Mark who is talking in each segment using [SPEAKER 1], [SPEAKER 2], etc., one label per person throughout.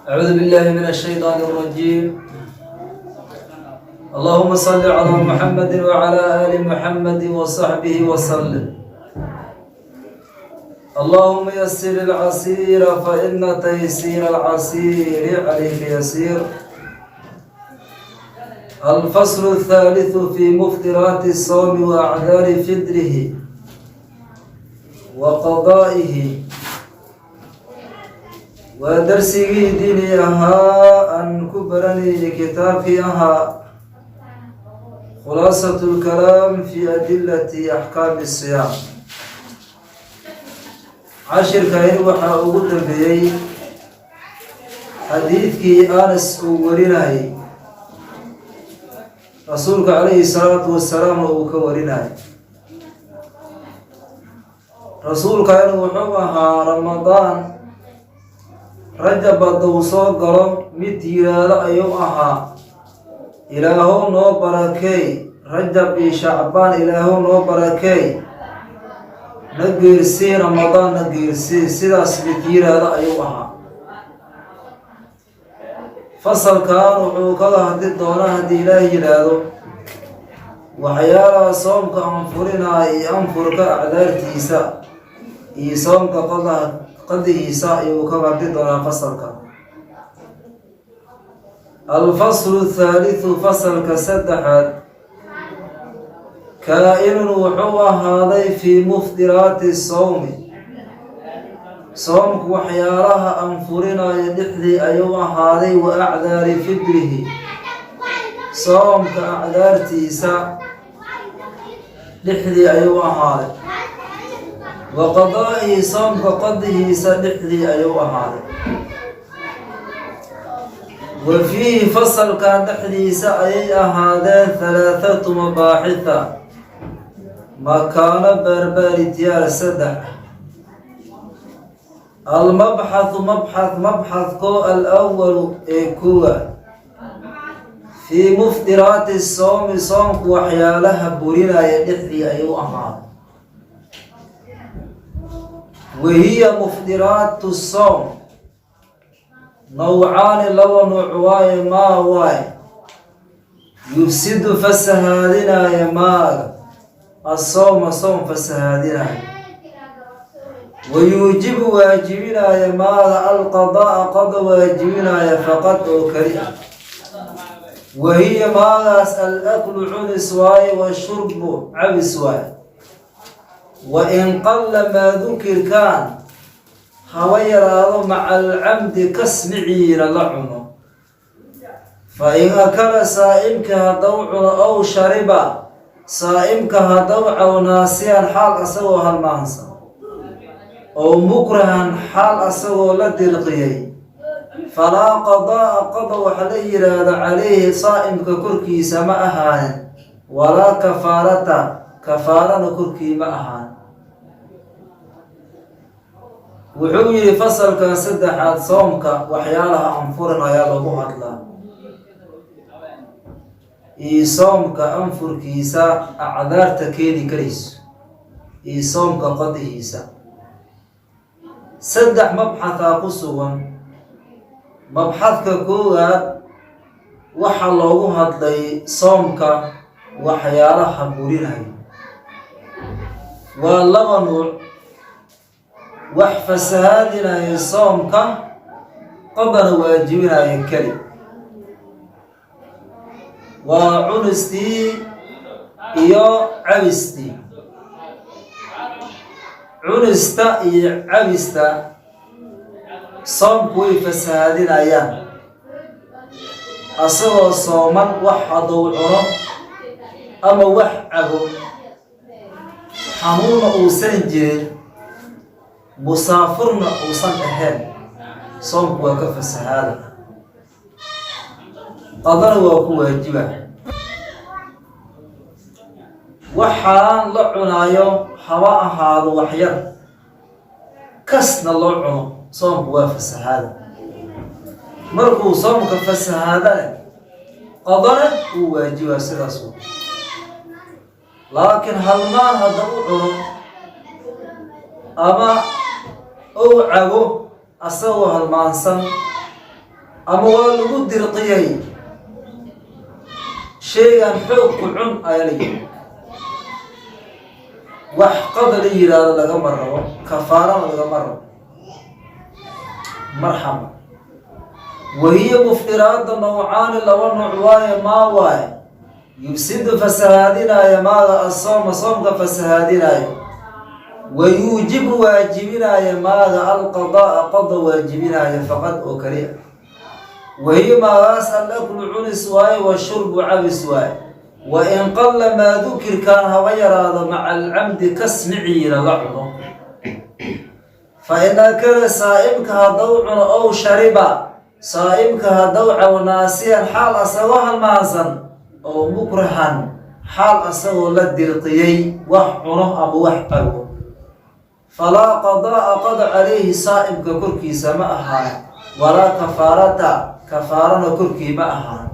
[SPEAKER 1] أعوذ بالله من الشيطان الرجيم. اللهم صل على محمد وعلى آل محمد وصحبه وسلم. اللهم يسر العسير، فإن تيسير العسير عليك يسير. الفصل الثالث في مفطرات الصوم وأعذار فطره وقضائه. Waa darsigii diini ahaa aan ku baranayay kitaabkii ahaa Khulaasatu lkalaam fi adilati axkaami siyaam. Cashirkani waxaa ugu dambeeyey xadiidkii Anas uu warinayay, rasuulka calayhi salaatu wasalaamna uu ka warinayay. Rasuulkani wuxuu ahaa Ramadaan Rajab hadduu soo galo mid yiraahdo ayuu ahaa: "Ilaahow noo barakeey Rajab iyo Shacbaan, Ilaahow noo barakeey, na geersii Ramadaan, na geersii." Sidaas mid yiraahdo ayuu ahaa. Fasalkan wuxuu kaga hadli doonaa, haddii Ilaahay yidhaahdo, waxyaalaha soomka anfurinaya iyo anfurka acdaartiisa iyo soomka qadaha qadihiisa ayuu kaga hadli doonaa fasalka. الفصل الثالث, fasalka saddexaad, kaa-inun wuxuu ahaaday في مفطرات الصوم, soomku waxyaalaha anfurinaya dhexdii ayuu ahaaday, وأعذار فطره, soomka acdaartiisa dhexdii ayuu ahaaday, وقضائه, soomka qadihiisa dhexdii ayuu ahaaday. وفيه, fasalkan dhexdiisa ayay ahaadeen, ثلاثة مباحث, makaano baarbaaritayaal saddex. المبحث mabxath, mabxadko الأول ee kuwa, في مفطرات الصوم, soomku waxyaalaha burinaya dhexdii ayuu ahaaday. وهي مفطرات الصوم نوعان, laba nuuc waaye. Maa waaye يفسد, fasahaadinaya, maaga الصوم, soom fasahaadinaya, ويوجب, waajibinaya, maaga القضاء, qada waajibinaya, فقط, oo keli ah. وهي maagaas الأكل, cunis waaye, والشرب, cabis waaye. وإن قل maa dukirkaan haba yaraado, مع العمد, kasmiciina la cuno. فإن أكل, saa'imka haddau cuno, أو شرب, saa'imka haddau cabo, ناسيا, xaal asagoo halmaansan, oo مكرها, xaal asagoo la dirqiyey, فلا قضاء, qada waxa la yidhaahdo, عليه, saa'imka korkiisa ma ahaanin, ولا كفارة, kafaarana korkii ma ahaanin. Wuxuu yidhi fasalkan saddexaad soomka waxyaalaha anfuran ayaa lagu hadlaa iyo soomka anfurkiisa acdaarta keeni karayso iyo soomka qadihiisa. Saddex mabxathaa ku sugan. Mabxadka koowaad waxaa loogu hadlay soomka waxyaalaha burinayo. Waa laba nuuc: wax fasahaadinaya soomka, qadana waajibinaya keli. Waa cunistii iyo cabistii. Cunista iyo cabista soomku way fasahaadinayaan. Asagoo sooman wax hadduu cuno ama wax cabo, xanuunna uusan jirin, musaafurna uusan ahayn, soomku waa ka fasahaada, qadana waa ku waajiba. Waxaan la cunaayo haba ahaado waxyar, kasna loo cuno, soomku waa fasahaada. Markuu soomka fasahaadane, qadana wuu waajibaa. Sidaas wa. Laakiin halmaan hadda u cuno ama ou cabo asagoo halmaansan Ama waa lagu dirqiyey, shaygan xoog ku cun ayaa la yidhi. Wax qada la yidhaahdo lagama rabo, kafaarana lagama rabo. Marxaba. Wahiya muftiraada nawcaani, laba nooc waaye. Maa waaye yufsidu fasahaadinaayo maaga asooma, soomka fasahaadinaayo, wa yuujibu waajibinaayo maaga alqadaa, qada waajibinaayo, faqad oo kaliya. Wahiya maagaas alaklu cunis waaye, wa shurbu cabis waaye. Wa in qalla maa dukirkaan haba yaraado, maca alcamdi kasmiciina la cuno. Fa in akala saa'imka haddau cuno, ow shariba saa'imka haddau cabo, naasiyan xaal asagoo halmaansan, oo mukrahan xaal asagoo la dirqiyey wax cuno ama wax cabo, falaa qadaa'a qada calayhi saa'imka korkiisa ma ahaan, walaa kafaarata kafaarana korkii ma ahaan.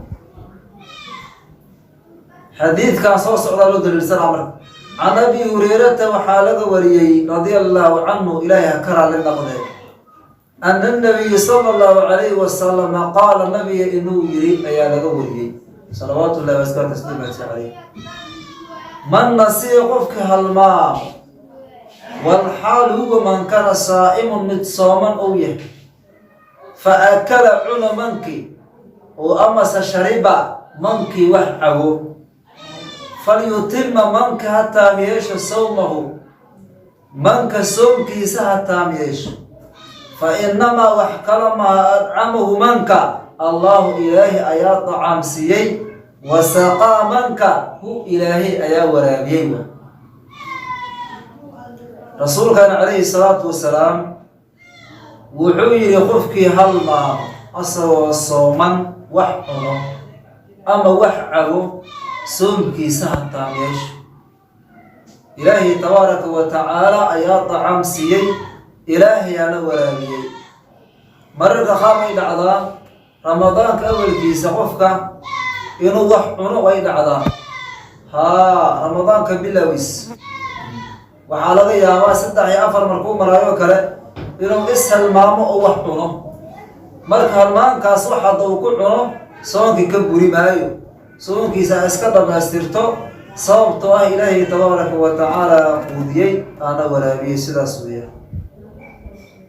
[SPEAKER 1] Xadiidkan soo socdaa loo daliilsanaa. Marka, can Abi Hurayrata waxaa laga wariyey, radia allaahu canhu, Ilaahay ha ka raali noqdee, ana nabiya sala allahu calayhi wasalama qaala, nabiga inuu yiri ayaa laga wariyey, salawaatu llahi waska tasliimaati caleyh: man nasiya, qofka halmaamo, walxaal huwa mankana saa'imun mid sooman ou yahay, fa akala cuna mankii oo amase shariba mankii wax cabo, falyutima manka ha taam yeesho, sawmahu manka soomkiisa ha taam yeesho. Fa innamaa, wax kala maha, adcamahu manka Allahu, Ilaahi ayaa dacaam siiyey, wa saqaa manka hu, Ilaahay ayaa waraabiyey. Wa rasuulkana calayhi salaatu wasalaam wuxuu yidhi: qofkii halmaamo asagoo sooman wax cuno ama wax cabo, soomkiisa ha taam yeesho. Ilaahay tabaaraka wa tacaala ayaa dacaam siiyey, Ilaahayaana waraabiyey. Mararka qaar way dhacdaa Ramadaanka awalkiisa qofka inuu wax cuno, way dhacdaa. Haa, Ramadaanka bilowis waxaa laga yaabaa 3 iyo 4 markuu maraayo kale inuu is halmaamo oo wax cuno. Marka halmaankaas wax hadda uu ku cuno soonkii ka buri maayo, soonkiisa iska dhamaystirto, sababtoo ah Ilaahay tabaaraka wa tacaala quudiyey aana waraabiyey. Sidaas weeyaan.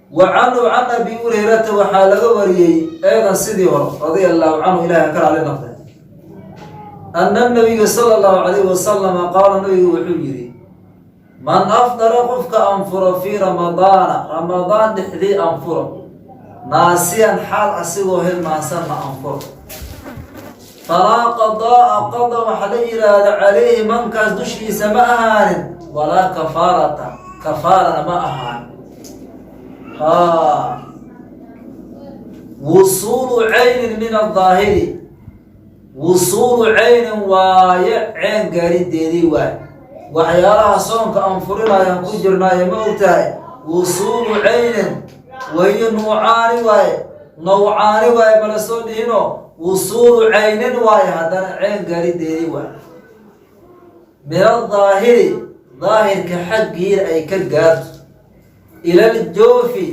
[SPEAKER 1] Wa canhu, can Abi Hurayrata waxaa laga wariyey eedan sidii hore, radia allahu canhu, Ilahi ka raali noqday, ana nabiga sala allahu calayhi wasalama qaala, nabigu wuxuu yidhi: man afdara, qofka anfuro, fii Ramadaana, Ramadaan dhexdii anfuro, naasiyan xaal asigoo hilmaansanna anfuro, falaa qadaa'a qada waxa la yidhaahda calayhi mankaas dushiisa ma ahaanin, walaa kafaarata kafaarana ma ahaanin. Haa, wusuulu caynin min adaahiri, wusuulu caynin waaye, ceen gaarideedii waaye. Waxyaalaha soonka anfurinayaan ku jirnaayo, ma og tahay? Wusuulu caynin wahiyo nuucaani waaye, nawcaani waaye, mala soo dhihino. Wusuulu caynin waaye, haddana ceen gaarideedii waaye, min adaahiri, daahirka xaggiina ay ka gaarto, ilal joofi,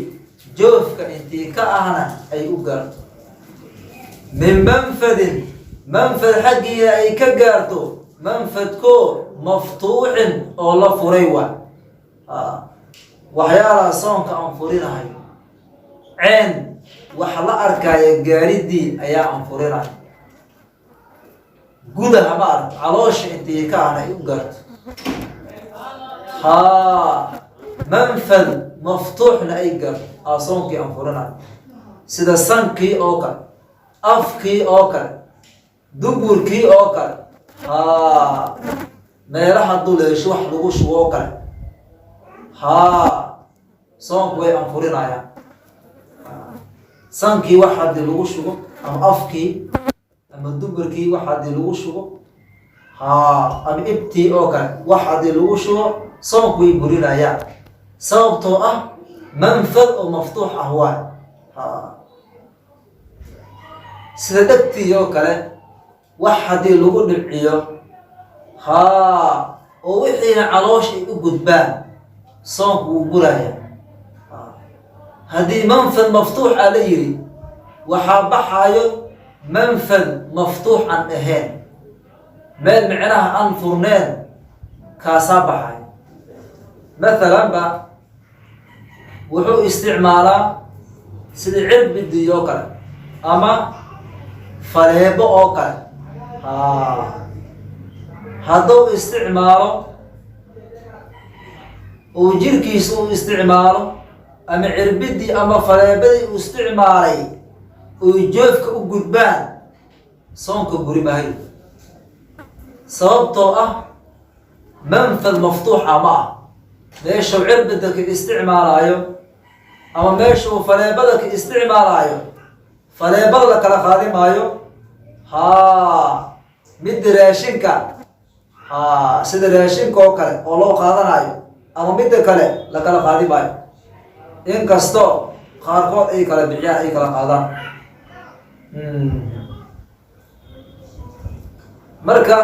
[SPEAKER 1] joofka intii ka ahna ay u gaarto, min manfadin, manfad xaggiina ay ka gaarto, manfadkoo maftuuxin oo la furay. Waay waxyaalaha soonka anfurinahayo, ceen wax la arkaya gaaridii ayaa anfurinaya, gudaha ma arag, caloosha intii ka ahna ay u gaarto. Haa, manfad maftuuxna ay gaarto aa soonkii anfurinayo, sida sankii oo kale, afkii oo kale, duburkii oo kale, haa, meelaha duleesho wax lagu shubo oo kale. Haa, soonku way anfurinayaan. Sankii wax haddii lagu shubo, ama afkii ama duburkii wax haddii lagu shubo, haa, ama ibtii oo kale wax haddii lagu shubo, soonku way burinayaan, sababtoo ah manfad oo maftuux ah waay. Ha, sida dhegtii oo kale wax haddii lagu dhibciyo, haa, oo wixiina caloosha ay u gudbaan, soonku wuu buraya. Haddii manfad maftuux a la yiri. Waxaa baxaayo manfad maftuux aan ahayn, meel micnaha aan furneen kaasaa baxayo. Mathalan ba wuxuu isticmaalaa sida cirbidii oo kale ama faleebo oo kale. Hadduu isticmaalo, uu jirkiisa uu isticmaalo ama cirbidii ama faleebadii uu isticmaalay oy joofka u gudbaan, soonka guri mahayo, sababtoo ah manfad maftuuxa ma ah. Meeshuu cirbida ka isticmaalaayo ama meesha uu faleebada ka isticmaalaayo, faleebada la kala qaadi maayo. Haa, midda raashinka, haa, sida raashinka oo kale oo loo qaadanayo ama midda kale la kala qaadi maayo, inkastoo qaarkood ay kala bixiyaan, ay kala qaadaan. Marka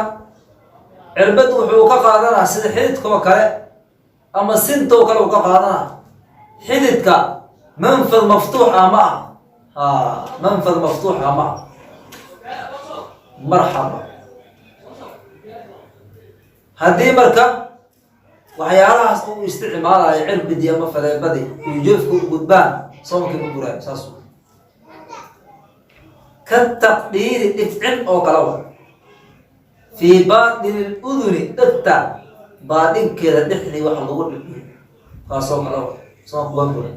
[SPEAKER 1] cirbad wuxuu ka qaadanaa sida xididka oo kale ama sintoo kale uu ka qaadanaa. Xididka manfad maftuuxa ma ah. Ha, manfad maftuuxa ma ah. Marxaba. Haddii marka waxyaalahaas uu isticmaalayo, cirbidii ama faleebadii, uu joofka u gudbaan, soomkii ma buraayo. Saas ka taqdiiri dhibcin oo kale wa fii baatini luduni, dhegta baadhinkeeda dhexdii wax lagu dhibciyo, kaasoo kale wa soomku waa bura.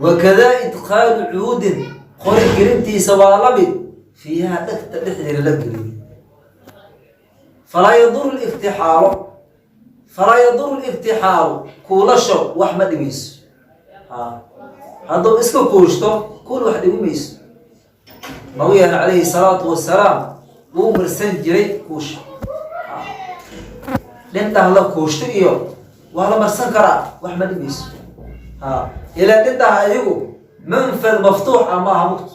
[SPEAKER 1] Wakadaa idkhaalu cuudin, qori gelintiisa waa la mid, fiiha dhegta dhexdeeda la geliyo. Falaa yaduru liftixaalu, falaa yaduru liftixaalu, kuulasho wax ma dhimayso. Hadduu iska kuushto, kuul wax dhimi mayso. Nabigeena calayhi salaatu wasalaam wuu marsan jiray kuusha. Dhintaha la kuushto iyo waa la marsan karaa, wax ma dhimayso. Ha, ilaa dhintaha ayagu manfad maftuux ah ma aha mugt.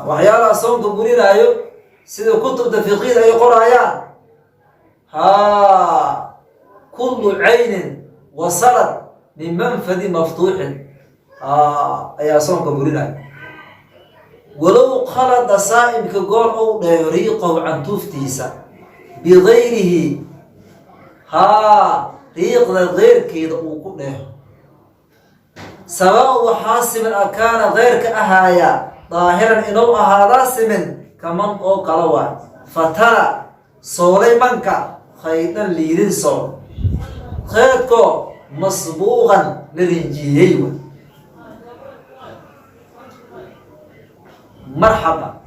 [SPEAKER 1] Waxyaalaha soonka burinaayo sida kutubta fiqida ay qoraayaan, ha, kullu caynin wasalat min manfadi maftuuxin ayaa soonka burinaayo. Walow khalada saa'imka goor ou dheeho riiqahu, cantuuftiisa, bigayrihi, haa, riiqda keyrkeeda uu ku dheeho, sabaa waxaa siman akaana keyrka ahaaya daahiran inuu ahaadaa simin, kaman oo kala waay fatara soolay manka khaydan liidin sool kheydkoo masbuuqan la rinjiiyey wa. Marxaba.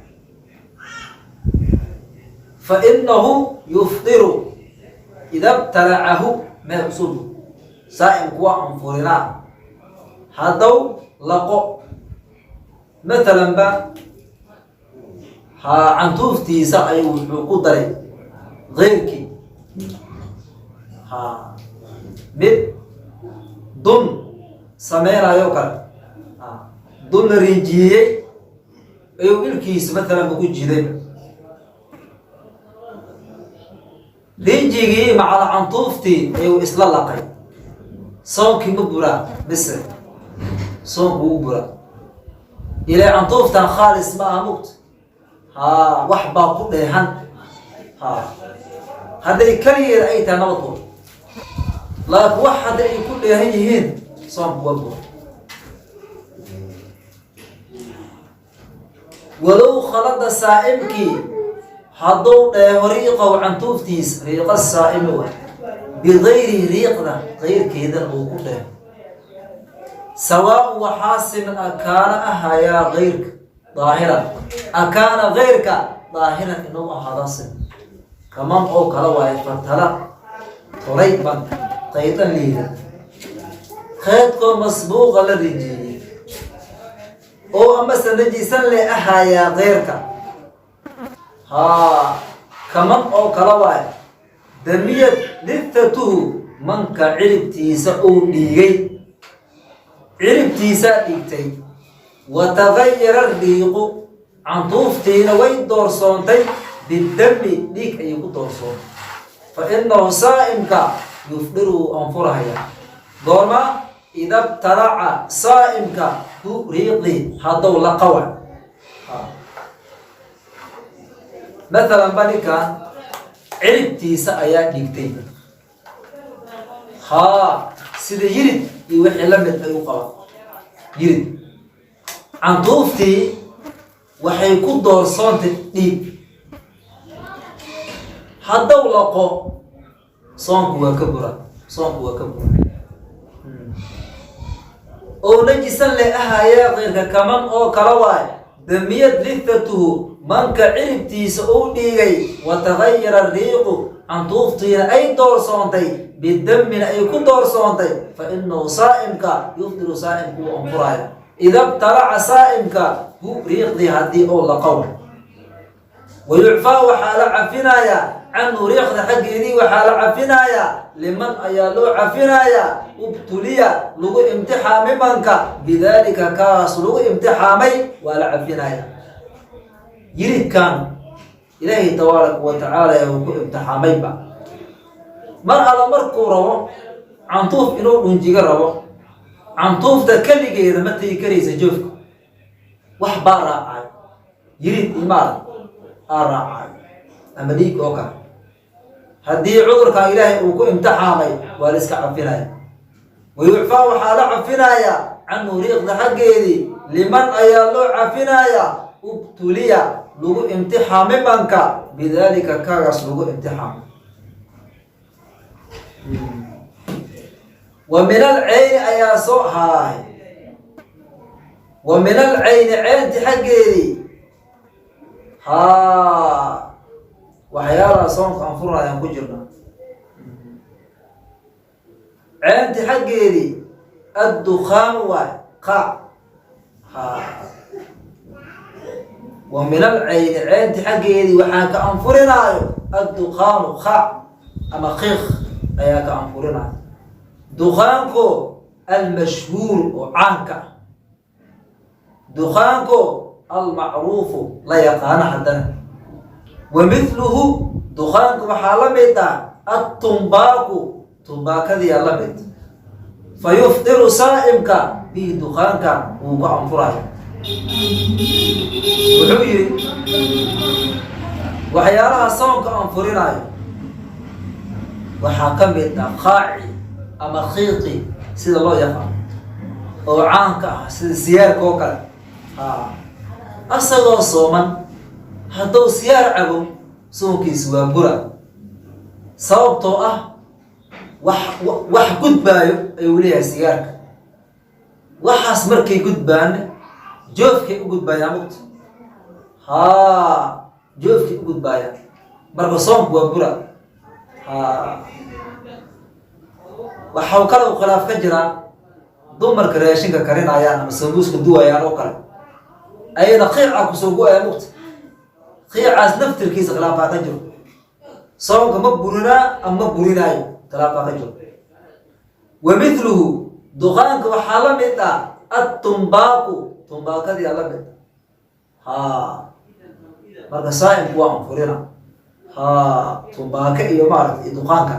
[SPEAKER 1] Fa inahu yufdiru ida btalacahu meel cusub. Saa'imku waa anfurinaa haddow laqo, matalan ba ha cantuuftiisa ayuu wuxuu ku daray keyrkii, ha, mid dun sameynayo kale, dun la rinjiyey ayuu ilkiisa matalan ba ku jiday. Rinjigii macal cantuuftii ayuu isla laqay. Soonkii ma buraa mise soonku wuu buraa? Ilaa cantuuftan khaalis ma aha mugt. Ha, wax baa ku dheehan. Ha, hadday keligeeda ay tahay nabad qur, laakiin wax hadda ay ku dheehan yihiin, soonku waa bura. Walow khalada saa'imkii hadduu dheeho riiqahu, cantuuftiisa, riiqa saa'imi wa, bigayrihi, riiqda kayrkeedan uu ku dheeho, sawaaun waxaa siman akaana ahayaa kayrka daahiran, akaana kayrka daahiran inuu ahaada siman, kaman oo kala waayo fatala tolay banka qaydan liida kheydkoo masbuuqa la rinjiiyey oo amase najisan le ahayaa keyrka. Haa, kaman oo kala waayo damiyad liftatuhu, manka ciribtiisa uu dhiigay, ciribtiisaa dhiigtay, wa tagayara riiqu, cantuuftiina way doorsoontay, bidami, dhiig ayay ku doorsoontay, fa inahu saa'imka yufdiru, wuu anfurahaya. Goorma? Ida btalaca saa'imka hu riiqdii haddou la qawa. Mathalan ba ninkan ciribtiisa ayaa dhigtay, haa, sida yirid iyo wixii la mid ayuu qabaa. Yirid canduuftii waxay ku doorsoontay dhiig, haddou laqo soonku waa ka bura, soonku waa ka bura. Oo najisan le ahayaa keyrka kaman oo kala waay damiyad lithatuhu, manka ciribtiisa uu dhiigay, wa tagayara riiqu, canduuftiina ay doorsoontay, bidamina ay ku doorsoontay, fa inahu saa'imka yufdiru, saa'imku wuu anfuraya. Ida btalaca saa'imka hu riiqdii haddii oo laqow. Wayucfaa, waxaa la cafinayaa, canhu riiqda xaggeedii waxaa la cafinayaa, liman ayaa loo cafinayaa, ubtuliya lagu imtixaamay manka, bidaalika kaas lagu imtixaamay waa la cafinaya. Yiridkan Ilaahay tabaaraka wa tacaala uu ku imtixaamayba, mar alla markuu rabo cantuuf inuu dhunjiga rabo, cantuufta keligeeda ma tegi karaysa joofka, wax baa raacay, yirid imaad aa raacay ama dhiig oo kale. Haddii cudurkan Ilaahay uu ku imtixaamay, waa la iska cafinaya. Wayucfaa, waxaa la cafinayaa, canhu riiqda xaggeedii, liman ayaa loo cafinayaa, ubtuliya lagu imtixaamay manka, bidaalika kaagaas lagu imtixaamay. Wa min alcayni ayaa soo haay, wa min alcayni, ceynti xaggeedii, haa, waxyaalaha soonka aan furnayaan ku jirna. Ceynti xaggeedii addukhaanu waay, qaac. Ha, wa min alcayni, ceynti xaggeedii waxaa ka anfurinaayo addukhaanu, qaac ama qiiq ayaa ka anfurinaayo, dukhaanko almashhuur oo caanka ah, dukhaanko almacruufu la yaqaano. Haddana wa mithluhu, dukhaanka waxaa la mid ah attumbaaku, tumbaakadiyaa la mid. Fa yufdiru saa'imka bihi, dukhaanka wuu ku anfuraya. Wuxuu yidhi waxyaalaha soonka anfurinaayo waxaa ka mid ah qaaci ama khiiqi sida loo yaqaano oo caanka ah, sida siyaarka oo kale. Ha, asagoo sooman hadduu siyaar cabo, soonkiisu waa bura, sababtoo ah wax gudbaayo ayuu leeyahay sigaarka. Waxaas markay gudbaan joofkay u gudbaayaan mugta, haa, joofkay u gudbaayaan, marka soonku waa bura. Ha, waxau kale u khilaaf ka jiraa dumarka raashinka karinayaan ama sambuuska duwayaan oo kale, ayana qiica kusoo go-aya mugta. Qiicaas naftirkiisa khilaafaa ka jiro, soonka ma burinaa ama ma burinaayo, khilaafaa ka jiro. Wa mithluhu, duqaanka waxaa la mid ah attumbaaku, tumbaakadiyaa la mid ah. Ha, marka saaimku waa anfurina, ha, tumbaaka iyo maarata iyo duqaanka,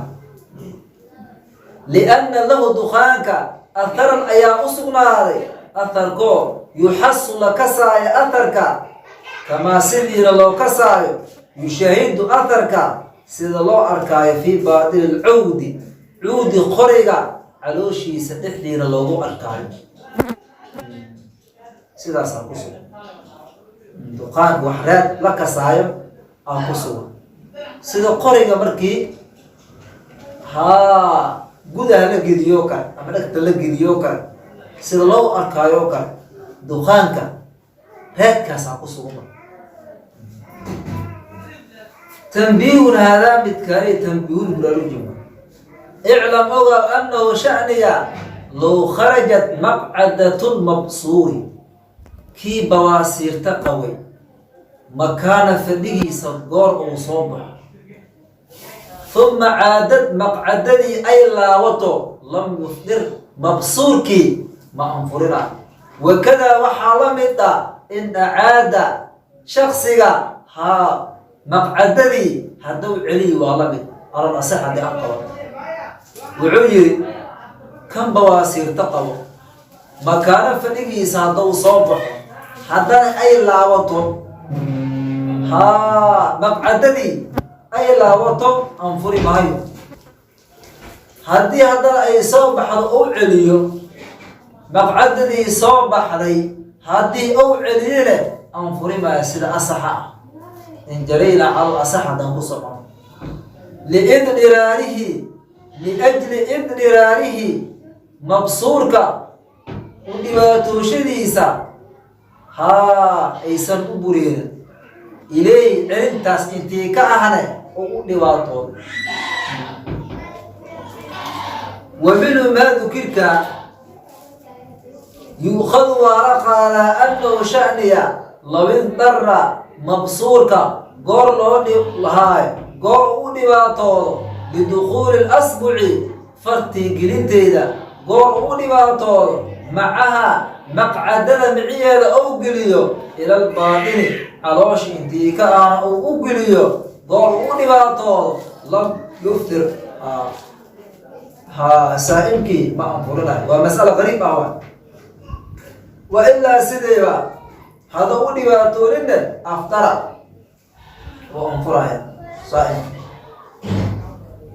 [SPEAKER 1] lianna lahu, duqaanka atharan ayaa u sugnaaday, atharkoo yuxasu la kasaayo atharka, kamaa sidiina loo kasaayo, yushaahidu atharka sida loo arkaayo, fii baatili lcuudi, cuudi qoriga calooshiisa dhexdiina loogu arkaayo, sidaasaa ku sugan. Duqaanka wax reed la kasaayo aa ku sugan, sida qoriga markii haa gudaha la gediyo kale ama dhegta la gediyo kale sida loo arkaayo kale, duqaanka reedkaasaa ku sugan. Tanbiihun, haadaa midkaani tanbiihun, buraarujin. Iclam, ogaw, annahu sha'niga low kharajat maqcadatun mabsuuri, kii bawaasiirta qaway makaana fadhigiisa goor uu soo baxo, uma caadad, maqcadadii ay laawato, lam yufdir, mabsuurkii ma anfurina. Wakadaa, waxaa la mid ah in acaada shaksiga, haa, maqcadadii hadduu celiyi waa la mid, alal asax haddii aan qaban. Wuxuu yidhi Kan bawaasiirta qabo makaano fadhigiisa hadduu soo baxo, haddana ay laabato, haa, maqcadadii ay laabato, anfuri maayo. Haddii haddana ay soo baxdo u celiyo, maqcadadii soo baxday haddii uu celiyone, anfuri maayo sida asaxa ah, in jarayna calal asax haddaan ku socon. Liidiraarihi, liajli idiraarihi, mabsuurka u dhibaatooshadiisa, haa, aysan u bureenin iley celintaas intii ka ahne oo u dhibaatoodo. Wa minhu maa dukirka yu'khadu, waa la qaadaa, annahu sha'niya lawindara mabsuurka goor loo lahaayo, goor u dhibaatoodo, lidukhuuli lasbuci fartii gelinteeda goor u dhibaatoodo, macaha maqcadada miciyeeda ou geliyo, ilalbaatini caloosha intii ka ahna uu u geliyo, goor u dhibaatoodo, lam yuftir. Ha, saa'imkii ma anfurinayo. Waa mas'ala qariib ah. Wa ilaa sideeba hada u dhibaatooninne, aftara, wuu anfuraya saa'imki.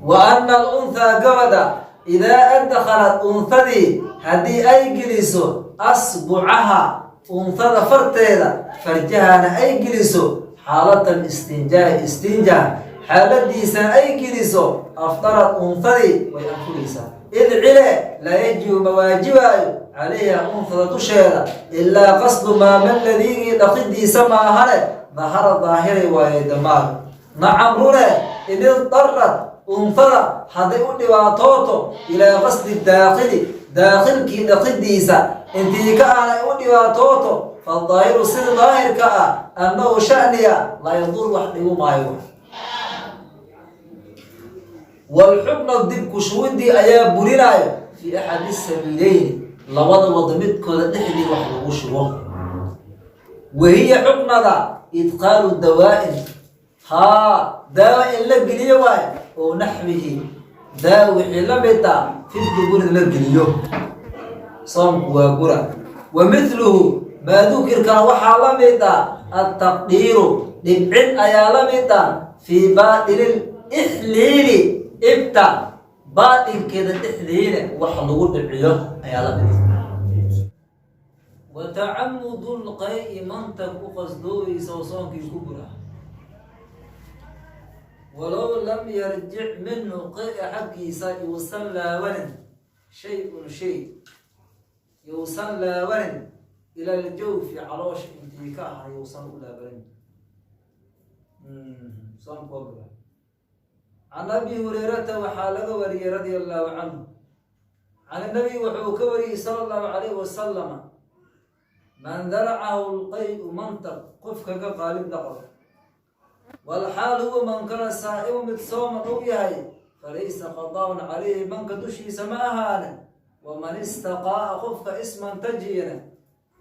[SPEAKER 1] Wa ana alunthaa gabadha idaa adkhalat, unhadii haddii ay geliso, asbucaha, unhada farteeda, farjahana ay geliso, xaalata istinjaa, istinjaa xaaladiisana ay geliso, afdarad, unhadii way anfuraysaa. Id cile laa yajibu, ma waajibaayo, calayha, unhada dusheeda, ilaa qasdu maa maladiigii dhaqidiisa maahane, dahara, daahiray waaye damaaga. Nacam, rune, in iddarad, unhada hadday u dhibaatooto, ilaa qasdi daakhili, daakhilkii dhaqidiisa intii ka ahna ay u dhibaatooto, fadaahiru, sida daahirka ah, annahu sha'niya laa yadur, wax dhigu maayo. Walxubna dib ku shuwidii ayaa burinaayo fii axadi sabiileyni, labada wado midkooda dhexdii wax lagu shubo. Wahiya xubnada idqaalu dawaa'in, haa, daawa in la geliyo waayo, oo naxwihi, daawa wixii la mid ah, fi duburi la geliyo, soomku waa gura. Wa mithluhu maa dukirkana waxaa la mid ah altaqdiiru, dhibcin ayaa la mid ah, fii baatilil ixliili, ibta baatilkeeda dhexdiina wax lagu dhibciyo ayaa la mid ah. Wa tacamudu lqay-i, mantag u qasdooyeysa oo soonkii ku bura, walow lam yarjic minhu, qay-a xaggiisa yuusan laabanin, shay-un shay yuusan laabanin, ila aljawfi, caloosha intii ka ahaa yuusan u laabanin, soonku waa bura. Can Abi Hurayrata waxaa laga wariyey, radia allahu canhu, can inabiy wuxuu ka wariyey, sala allahu calayhi wasalama: man daracahu lqay-u, mantaq qofka ka qaalib dhaqo, walxaal huwa mankana saa'imu, mid sooman uu yahay, falaysa qadaa'un calayhi, manka dushiisa ma ahaanin. Waman istaqaa'a, qofka ismantajiyana,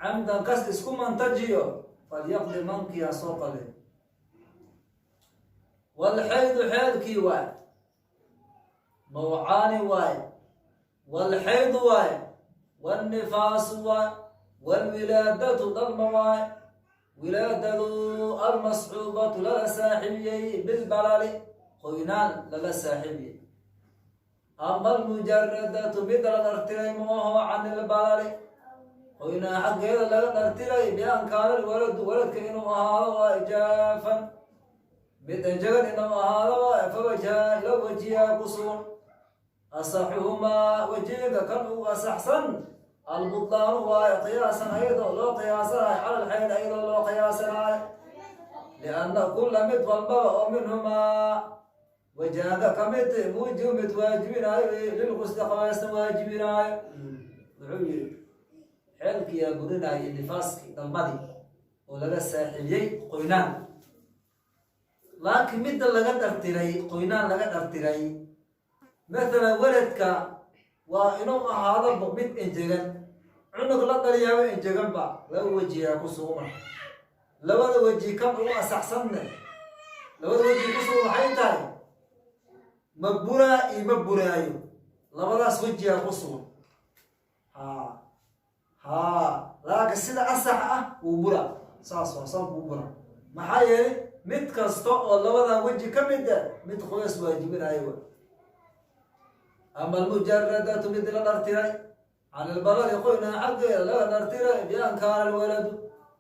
[SPEAKER 1] camdan kas isku mantajiyo, falyaqdi, mankii ha soo qalin. Walxaydu, xeedkii waay, nawcaani waay. Walxaydu waay, wannifaasu waay, walwilaadatu, dhalma waay. Wilaadadu almasxuubatu, lala saaxiibiyey, bilbalali, qoynaan lala saaxiibiyey. Ama almujaradatu, mid la dhartiray mooho, can ilbalali, qoynaan xaggeeda laga dhartiray, bian kaana waladu, waladka inuu ahaado waa, jaafan, mid enjegan inuu ahaado waa, fawajha ila wajiha ku sugan. Asaxuhumaa, wajiga kan ugu asaxsan, albudlaanu waayo, qiyaasan, ayadoo loo qiyaasanayo, cala alxayd, ayadoo loo qiyaasanaayo, lianna kulla, mid walbaba, oo minhumaa, wajaaga ka mid, muujibu, mid waajibinaayo, lilqusli, qabaasna waajibinaayo. Wuxuu yidhi xeelkiyaa burinaayo nifaaskii, dhalmadii oo laga saaxiibiyey qoynaan, laakiin midda laga dhartiray qoynaan laga dhartiray, mathalan weladka waa inuu ahaado mid enjegan, cunug la dhaliyaaba enjeganba. Laba wejiyaa ku sugma. Labada weji kan ugu asaxsanne, labada weji ku sugan waxay tahay ma buraa iyo ma buraayo. Labadaas wejiyaa ku sugan. Haa haa, laakiin sida asax ah wuu bura, saas waa, soonka wuu bura. Maxaa yeelay, mid kasta oo labadan weji ka mid a mid qubays waajibinayo wa. Ama almujaradatu, mid la dhartiray, can ilbalali, qoyna xaggeeda laga dhartiray, bian kaana alwaladu,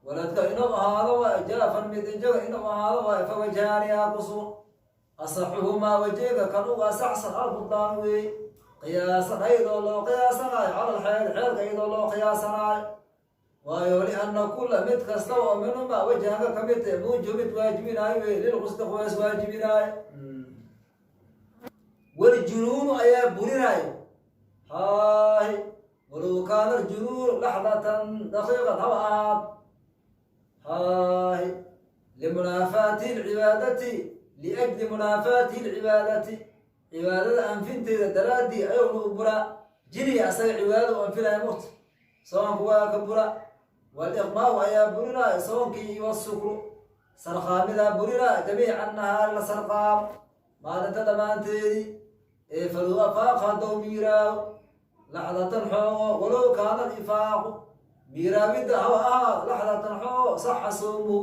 [SPEAKER 1] waladka inuu ahaado waay, jaafan, mid injaga inuu ahaado waay, fawajhaanihaa ku sugan, asaxuhumaa, wajeega kan uga asaxsan, albudlaan weeye, qiyaasan, ayadoo loo qiyaasanaayo, cala alxeel, xeelka iyadoo loo qiyaasanaayo. Waayo, lianna kula, mid kasta oo minhuma, wajhanka ka mid tahe, muujib, mid waajibinaayo wey, lilqusli, qubays waajibinaayo. Waljunuunu ayaa burinaayo. Haahi, walow kaana aljunuunu laxdatan, daqiiqad haba ahaad. Haahi, limunaafaati lcibaadati, liajli munaafaati lcibaadati, cibaadada anfinteeda daraaddii ayuuna u buraa. Jiniga asaga cibaadada u anfinaya murta, soonku waa ka bura. Waliqmaau ayaa burinaayo soonkii, iyo wasukru, sarqaamidaa burinaayo, jamiica nahaari, la sarqaamo maalinta dhammaanteedii. Ee falow afaaqa, haddou miiraago, laxdatan, xoogo, walow kaana alifaaqu, miiraawidda haba ahaad, laxdatan, xoogo, saxa soomuhu,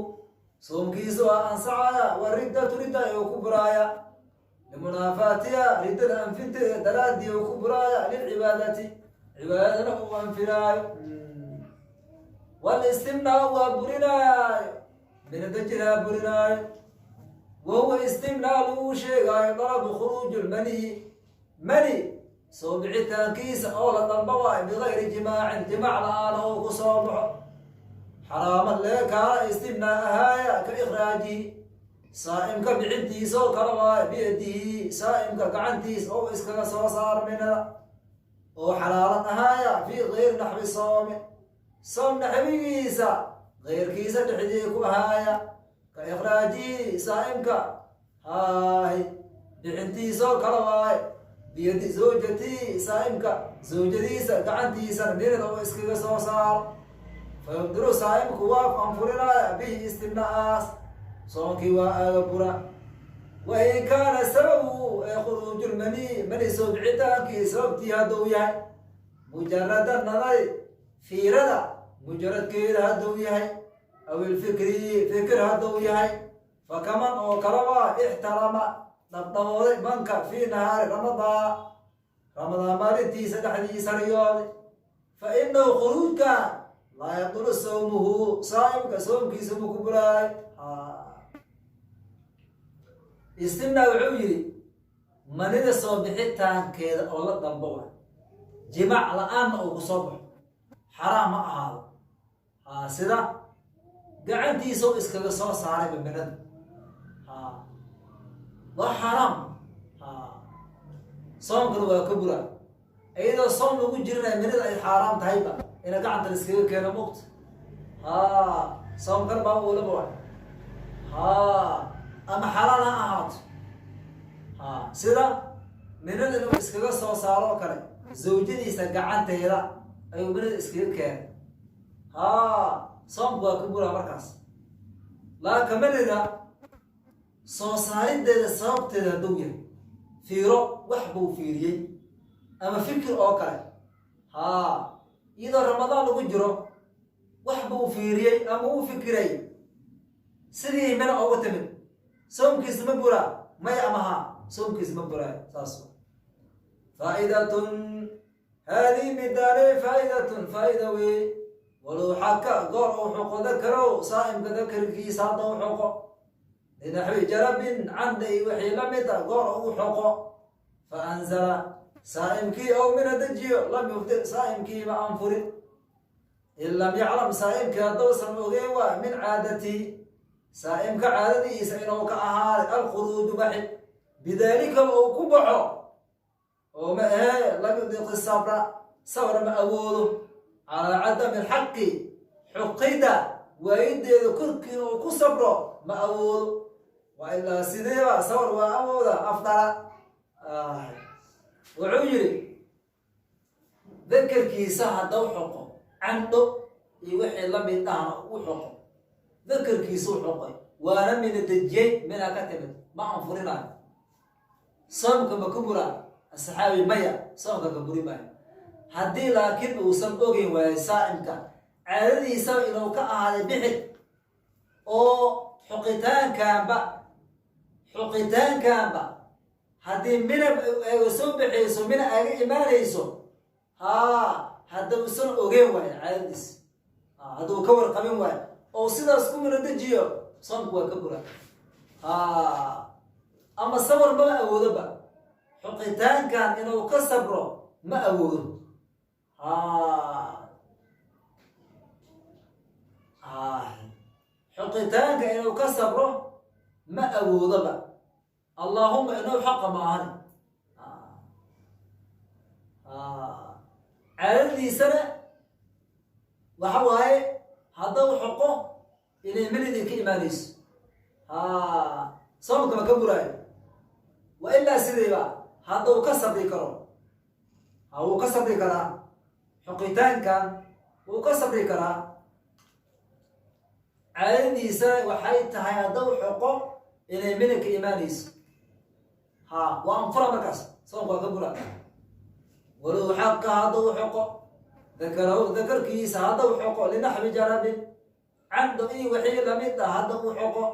[SPEAKER 1] soomkiisa waa ansaxaya. Wa riddatu, ridda ayuu ku buraaya, limunaafaatiha, riddada anfinteeda daraaddii uu ku buraaya, lilcibaadati, cibaadadana uu anfinaayo. Walistimnaa waa burinaayo, minadajinaa burinaayo. Wahuwa istimnaa lagu sheegaayo dalabu khuruuji lmaniyi, mani soo bixitaankiisa oo la dalba waayo, bigayri jimaacin, jimaac la-aana oo ku soo baxo. Xaraaman lee kaana istimnaa ahaaya, ka ikhraajihi, saa'imka bixintiisa oo kala waayo, biyadihi, saa'imka gacantiisa oo iskaga soo saar minada, oo xalaalan ahaaya, fii gayri naxwi soomi, soom naxwigiisa keyrkiisa dhexdii ku ahaaya, ka ikhraajihi, saa'imka haahi bixintiisoo kala waayo, biyadi zawjatii, saa'imka zawjadiisa gacantiisana minada oo iskaga soo saaro. Fayubdiru, saa'imku waa ku anfurinaya, bihi, istimna'aas, soonkii waa aaga bura. Wa in kaana sababu ee khuruujulmani, mani soo bixitaankii sababtii hadduu yahay, mujarada nadari, fiirada mujaradkeeda hadduu yahay, aw ilfikri, fikir hadduu yahay, fakaman, oo kalaba, ixtarama, dhabdhabooday, manka fii nahaari Ramadaan, Ramadaan maalintiisa dhexdiisa riyooday, fa inahu khuruujkan laa yabdulu sawmuhu, saa'imka soomkiisa ma ku buraayo. Istimnaa wuxuu yidhi manida soo bixitaankeeda oo la dalbo wa, jimaac la-aanna uu ku soo baxo, xaraam ma ahaado. Ha, sida gacantiisao iskaga soo saarayba minada, ha, waa xaaraam. Ha, soomkana waa ka buraa, iyadoo soom lagu jirinaya minada ay xaaraam tahayba ina gacanta la iskaga keeno muqta. Ha, soomkana baa uulaba wa. Ha, ama xalaal ha ahaato. Ha, sida minada inuu iskaga soo saaro oo kale, zawjadiisa gacanteeda ayuu minada iskaga keenay. Ha, soomku waa ka buraa markaas. Laaka manida soo saarideeda sababteeda hadduu yahay fiiro, wax buu fiiriyey, ama fikir oo kale. Haa, iyadoo Ramadaan lagu jiro wax buu fiiriyey ama uu fikiray, sidii mina ugu timid, soomkiisa ma buraa? Maya ama haa, soomkiisa ma buraayo. Saas. Faa'idatun, haadihi midaane faa'idatun, faa'ida wey. Walow xaka, goor uu xoqo, dakarow, saa'imka dakarkiisa hadda u xoqo, linaxwi jarabin, canda iyo wixii la mid a, goor uu xoqo, fa anzala, saa'imkii ow mina dejiyo, lam yufdir, saa'imkii ma anfurin, in lam yaclam, saa'imkii haddousan ogeyn waa, min caadatii, saa'imka caadadiisa inuu ka ahaaday, alkhuruuju, baxi, bidaalika uu ku baxo, oo ma ahee, lam yudiqi sabra, sabr ma awoodo, calaa cadami alxaqi, xuqida waayideeda korkiina uu ku sabro ma awoodo. Waa ilaa sideeba sabr waa awooda, afdara. Wuxuu yidhi dakarkiisa haddau xoqo candho iyo wixii lamid ahna u xoqo, dakarkiisuu xoqay, waana mina dejiyey, mina ka timid, ma anfurinayo. Soomka ma ku buraa? Asxaabi, maya, soomka ka buri maayo. Haddii laakiin uusan ogeyn waayo saa'imka caadadiisaba inuu ka ahaaday bixid oo xuqitaankaanba haddii mina aga soo baxayso, mina aga imaanayso, haa, haddausan ogeyn waayo caadadiis, hadduu ka warqabin waayo oo sidaas ku mina dejiyo, soomku waa ka bura. Ama sabar mama awoodoba, xuqitaankan inuu ka sabro ma awoodo. Xuqitaanka inuu ka sabro ma awoodoba, allaahuma inuu xaqa ma ahani. Caadadiisana waxa waaye haddau xoqo inay melidii ka imaanayso, soomkama ka buraayo. Wa ilaa sidayba haddau ka sabri karo, wuu ka sabri karaa xoqitaankan, wuu ka sabri karaa. Caadadiisana waxay tahay haddau xoqo inay meli ka imaanayso, ha, waa anfura markaas, soomka waa ka bura. Walow xaqa haddau xoqo dakarahu, dakarkiisa haddau xoqo, linaxwi jarabin, cando iyo wixii lamid ah hadda u xoqo,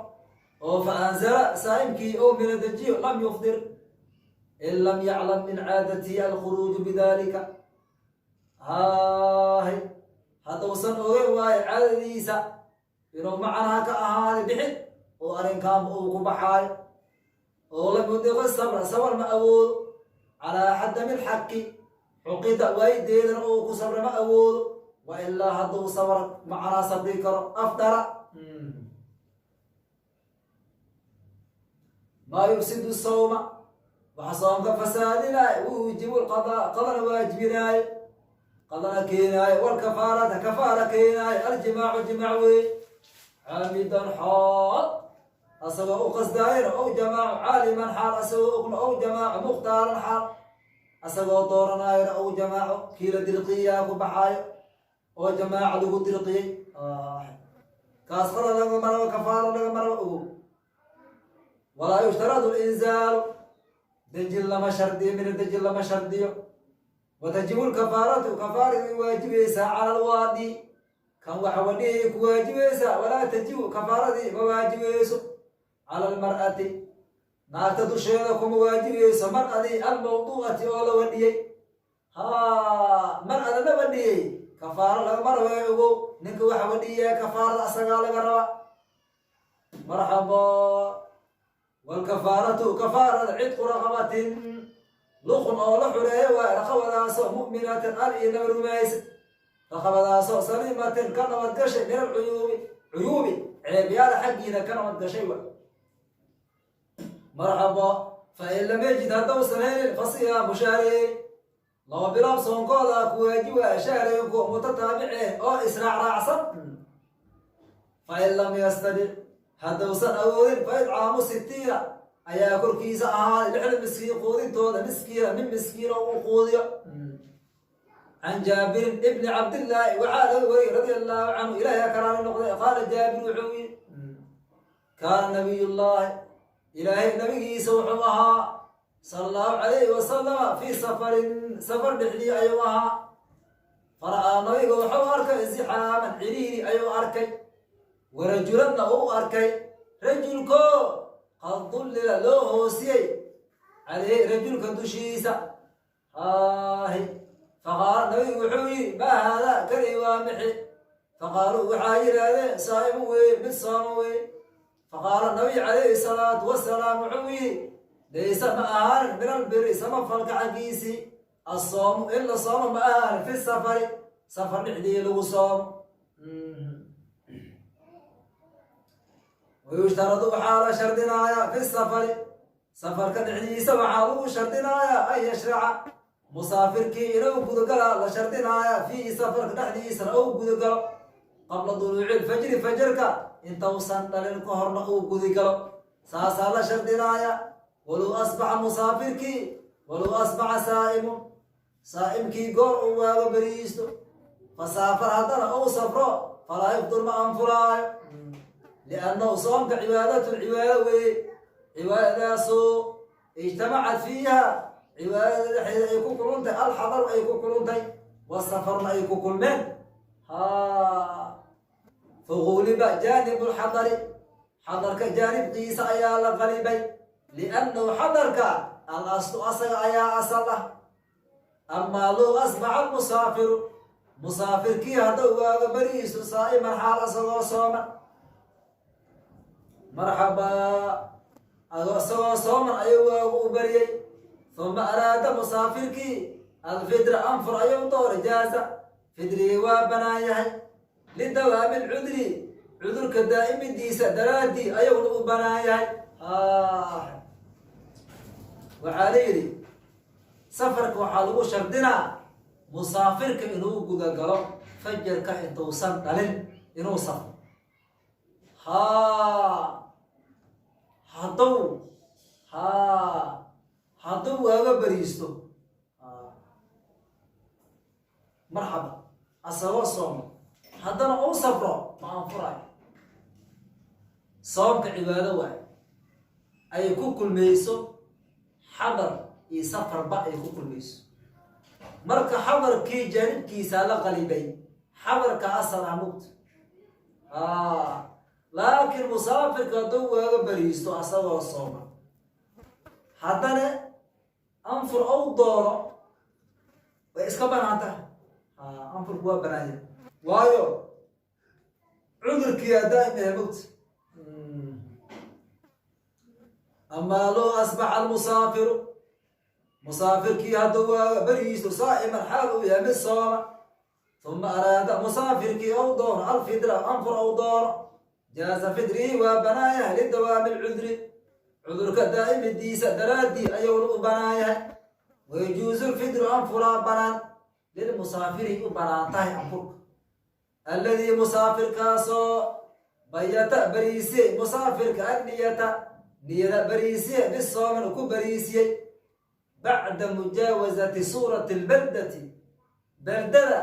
[SPEAKER 1] oo fa anzala saa'imkii oo mina dejiyo, lam yufdir in lam yaclam min caadatihi alkhuruuju bidalika. Haahay, haddausan ogeyn waayo caadadiisa inuu macnaha ka ahaaday bixid oo arrinkaanba uu ku baxaayo, oo lam yudiqo sabra, sabar ma awoodo, calaa xadami lxaqi, xuqida waayideedana uu ku sabra ma awoodo. Wa ilaa hadduu sabar macnaa sabri karo, afdara. Maa yufsidu sawma, waxa soomka fasaadinaayo, wuujibu lqadaa, qadana waajibinaayo, qadana keenaayo, walkafaarata, kafaara keenaayo, aljimaacu, jimaac wey, caamidan xaal asagoo u qasdaayana ow jamaaco, caaliman xaal asagoo ogna ow jamaaco, mukhtaaran xaal asagoo dooranaayona ow jamaaco. Kii la dirqiyaa ku baxaayo oo jamaaca lagu dirqiyey, kaas qada laga marabo, kafaaro laga marabo, ogow. Walaa yushtaradu linzaalu, dejin lama shardiyo, mina dejin lama shardiyo. Watajibu lkafaaratu, kafaaradu waajibaysaa cala alwaadi, kan waxa wadhihii ku waajibaysaa. Walaa tajibu, kafaaradii ma waajibayso cala almar'ati, naagta dusheeda kuma waajibayso, mar-adii almawduu'ati oo la wadhiyey. Haa, mar-ada la wadhiyey kafaaro lagama rabo, ogow. Ninka waxa wadhiyaa kafaarada asagaa laga raba. Marxabo. Walkafaaratu, kafaarada, cidqu raqabatin, luqun oo la xureeyo waay, raqabadaasoo mu'minatin, al iyo naba rumaysa, raqabadaasoo saliimatin, ka nabadgashay, min alcuyuubi, cuyuubi, ceebyaala xaggiina ka nabadgashay wa. Marxabo. Fa in lam yajid, haddausan helin, fa siyaamu shahreyn, 2 bilood soonkooda ku waajiba, shahreynku mutataabiceen oo israacraacsan. Fa in lam yastadic, haddausan awoodin, fa idcaamu 60 ayaa korkiisa ahaaday, 60 miskiin quudintooda, miskiina, min miskiina uu quudiyo. Can Jaabirin ibni Cabdillaahi waxaa laga wariyey, radia allahu canhu, ilahay ha karaali noqday, qaala Jaabir wuxuu yidhi: kaana nabiyullaahi, ilaahay nabigiisa wuxuu ahaa, sala allahu calayhi wasalama, fii safarin, safar dhexdii ayuu ahaa. Fara'aa, nabiga wuxuu arkay, zixaaman, ciriiri ayuu arkay, warajulanna uu arkay, rajulko qad dullila, loo hoosiyey, caleyhi, rajulka dushiisa. Haahi. Faqaala, nabigu wuxuu yidhi: maa haadaa, kani waa mixi? Faqaaluu, waxaa yidhaahdeen: saa'imu weeye, mid sooma weeye. Faqaala nabiy calayhi salaatu wasalaam wuxuu yidhi: laysa, ma ahaanin, min albiri, samafalka xaggiisii, assoomu, in la soomo ma ahaanin, fi safari, safar dhexdii lagu soomo. Wayushtaradu, waxaa la shardinayaa, fi safari, safarka dhexdiisa waxaa lagu shardinayaa, an yashraca, musaafirkii inuu gudagalaa la shardinayaa, fiihi, safarka dhexdiisana uu gudagalo, qabla duluuci lfajri, fajarka intausan dhalin ka horna uu gudagalo, saasaa la shardinaaya. Walow asbaxa musaafirkii, walow asbaxa saa'imun, saa'imkii goor uu waago beriisto, fasaafar, haddana uu safro, falaa yufdur, ma anfuraayo, liannahu soomka cibaadatun, cibaado weeye, cibaadadaasoo ijtamacad fiiha, cibaadada dhexdeeda ay ku kuluntay, alxadaru ay ku kuluntay. Wasafarna ay ku kulmeen. Haa, faguliba jaanibu lxadari, xadarka jaanibkiisa ayaa la qalibay, liannahu xadarka al aslu, asaga ayaa asal ah. Amaa low asbaxa almusaafiru, musaafirkii hadduu waaga beriisu, saa'iman, xaal asagoo sooman, marxabaa, isagoo sooman ayuu waagu u bariyey, uma araada musaafirkii alfidra, anfur ayuu dooray, jaaza, fidrigii waa banaan yahay, lidawaami lcudri, cudurka daa'imidiisa daraaddii ayuuna u banaan yahay. Waxaa la yidhi, safarka waxaa lagu shardinaa musaafirka inuu gudagalo fajarka intuusan dhalin inuu safro. Haa, hadduu waaga beriisto, marxaba, asagoo soomo haddana uu safro, ma anfurayo. Soomka cibaado waay, ay ku kulmayso xadar iyo safarba ay ku kulmayso. Marka xadarkii jaanibkiisa la qalibay, xadarka asal ah mugta. Laakiin musaafirka hadduu waaga beriisto asagoo sooma, haddana anfur ou doono, way iska banaan tahay. Anfurku waa banaanya, waayo cudurkiyaa daa'im yahay mugta. Amaa low asbaxa almusaafiru, musaafirkii hadduu waaga beriisto, saa'iman, xaal uu yahay mid sooma, uma araada musaafirkii ou doono alfidra, anfur ou doono, jaaza fidrihi, waa banaan yahay, lidawaami lcudri, cudurka daa'imidiisa daraaddii ayuuna u banaan yahay. Wayajuusu lfidru, anfuraa banaan, lilmusaafiri u banaan tahay anfurka, alladii musaafirkaasoo bayata bariisiyey musaafirka anniyata, niyada bariisiye, bisoomin ku bariisiyey, bacda mujaawasati suurati lbaldati, baldada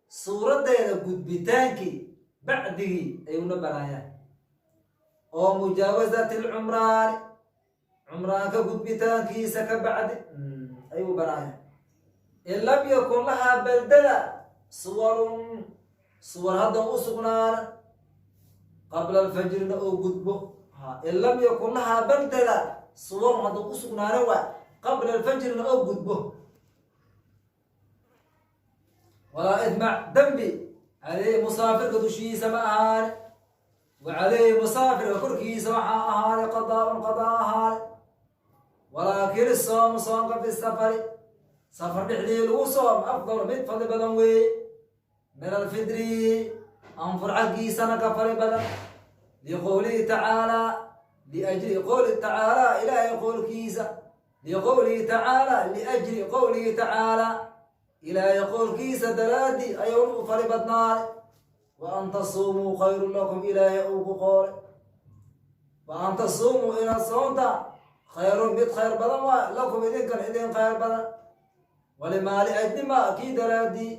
[SPEAKER 1] suuraddeeda gudbitaankii bacdigii ayuuna banaayaan, oo mujaawasati alcumraani, cumraanka gudbitaankiisa ka bacdi ayuu banaaya, in lam yakun lahaa baldada suwarun, suwar haddan u sugnaana, qabla alfajrina oo gudbo. In lam yakun lahaa baldada suwarun, haddan u sugnaana waay, qabla alfajrina oo gudbo. Walaa idmac, dembi, caleyhi musaafirka dushiisa ma ahaane. Wa caleyhi musaafirka korkiisa waxaa ahaaday qadaaun, qadaa ahaaday. Walaakin isoomu, soonka, fi safari, safar dhexdii lagu soom, afdal, mid fadli badan weeye, min alfidri, anfur xaggiisana ka fali badan, liqowlihi tacaalaa, liajli qowli tacaalaa, ilaahay qowlkiisa, liqowlihi tacaalaa, liajli qowlihi tacaalaa, ilaahay qowlkiisa daraadii ayuu u fali badnaaday, wa an tasuumuu khayrun lakum, ilaahay uu ku qoolay, wa an tasuumuu, inaad soonta, khayrun, mid khayr badan waay, lakum, idinkan idin khayr badan. Walimaa, liajlima kii daraadii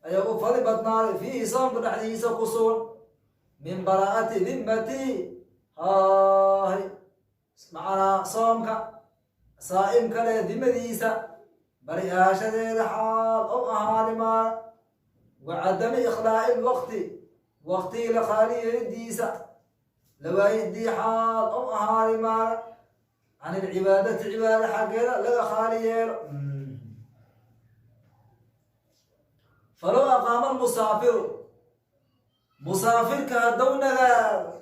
[SPEAKER 1] ayaa u fali badnaaday, fiihi, soomka dhexdiisa ku sugan, min baraa'ati dimmati haahi, macnaa soomka saa'imka leh dimadiisa bari ahaashadeeda xaal ou ahaadi maa, wa cadami ikhlaa'i lwaqti, waqtigii la khaali yeelidiisa lawaayidii xaal ou ahaadi maa, can ilcibaadati, cibaada xaggeeda laga khaali yeelo. Falow aqaama almusaafiru, musaafirka haddou nagaado,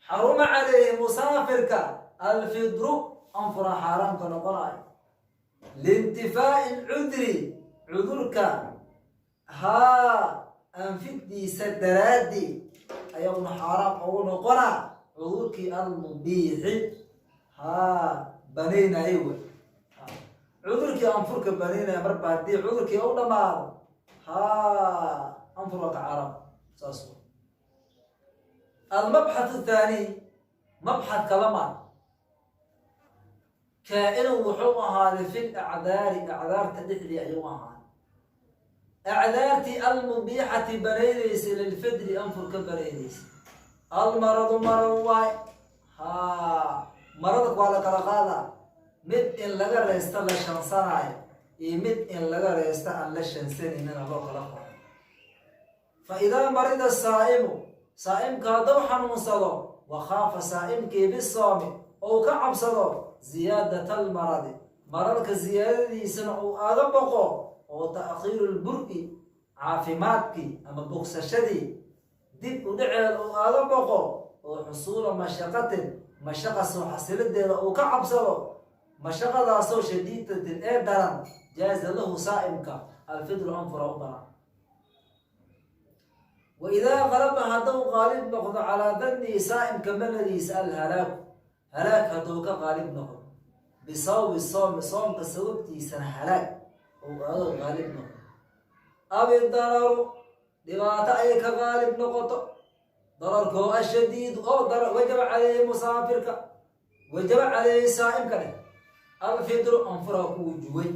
[SPEAKER 1] xaruma calayhi musaafirka alfidru, anfura xaaraamka noqonayo, liintifaa'i lcudri, cudurka haa anfidiisa daraadii ayaguna xaaraam ugu noqonaa, cudurkii almubiixi haa banaynayay wey, cudurkii anfurka banaynaya. Marba haddii cudurkii u dhamaado, haa, anfur waa ka xaaraam, saas. Almabxath athaani, mabxadka lamaad, kaa-inu wuxuu ahaaday, fi lacdaari, acdaarta dhexdii ayuu ahaaday, acdaartii almubiixati banaynaysa, lilfidri, anfur ka banaynaysa. Almaradu, marad waay. Haa, marada waa la kala qaadaa, mid in laga reysto la shansanaayo Iyo mid in laga reysta aan la shansanaynin loo kala qaado. Fa idaa marida saa'imu, saa'imka hadduu xanuunsado, wa khaafa saa'imkii bisoomi ou ka cabsado ziyaadata almaradi, mararka ziyaadadiisana uu aaga boqo, oo ta'khiiru lbur-i, caafimaadkii ama bogsashadii dib u dhaceeda uu aaga boqo, oo xusuula mashaqatin, mashaqa soo xasilideeda uu ka cabsado, mashaqadaasoo shadiidatin ee daran, jaaza lahu saa'imka alfidru, anfura u banaan. Wa idaa qalaba, hadduu qaalib noqdo, calaa dannihi, saa'imka maladiisa, alhalaaku, halaag hadduu ka qaalib noqdo, bisababi soomi, soomka sababtiisana halaag uu aaga qaalib noqdo, aw idararu, dhibaato ay ka qaalib noqoto, dararkoo ashadiidu oo dara, wajaba caleyhi musaafirka, wajaba caleyhi saa'imka dheh alfidru, anfuraa ku wujuway.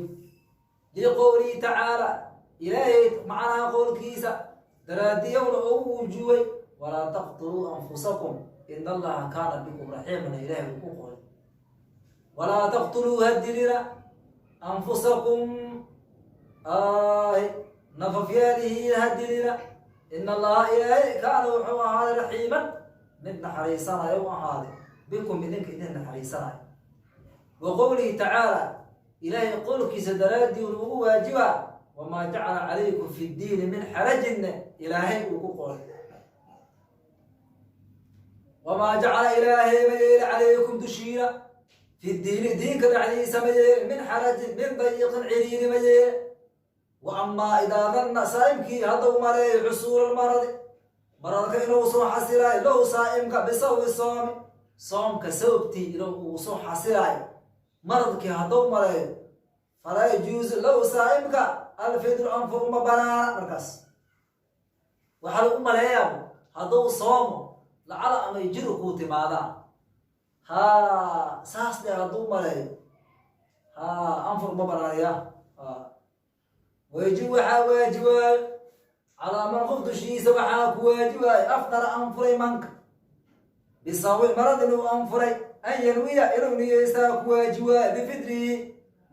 [SPEAKER 1] Liqowlihi tacaala, Ilaahay macnaha qowlkiisa daraadiyowna ugu wujuway: "Walaa taqtuluu anfusakum, in Allaha kaana bikum raxiimana." Ilaahay uu ku qoray: "Walaa taqtuluu, hadilina, anfusakum, nafafyaalihiina hadilina, in Allaha, Ilaahay, kaana, wuxuu ahaaday, raxiiman, mid naxariisanayo u ahaaday, bikum, idinka idin naxariisanayo." Wa qowlihi tacaala, Ilaahay qowlkiisa daraaddii uu ugu waajiba: "Wamaa jacala calaykum fi ddiini min xarajinne." Ilaahay uu ku qoray: "Wamaa jacala, Ilaahay ma yeeli, calaykum, dushiina, fi ddiini, diinka dhexdiisa ma yeeli, min xarajin, min dayiqin, ciriiri ma yeeli." Wa amaa idaa danna, saa'imkii hadduu maleeyo, xusuula lmaradi, maradka inuu soo xasilaayo, lahu saa'imka, bisababi soomi, soomka sababtii inuu uu soo xasilaayo maradkii hadduu maleeyo, falaa yajuusu lahu saa'imka alfidru, anfur uma banaana. Markaas waxaa lagu maleeyaa hadduu soomo lacala amay jiru kuu timaadaan, haa, saas dhe hadduu maleeyo, haa, anfur uma banaanaya. Wayajib, waxaa waajibaayo, calaa man, qof dushiisa waxaa ku waajibaayo, afdara, anfuray, manka, bisababi marad inuu anfuray, an yanwiya, inuu niyeystaa ku waajibaayo, bifidrihi,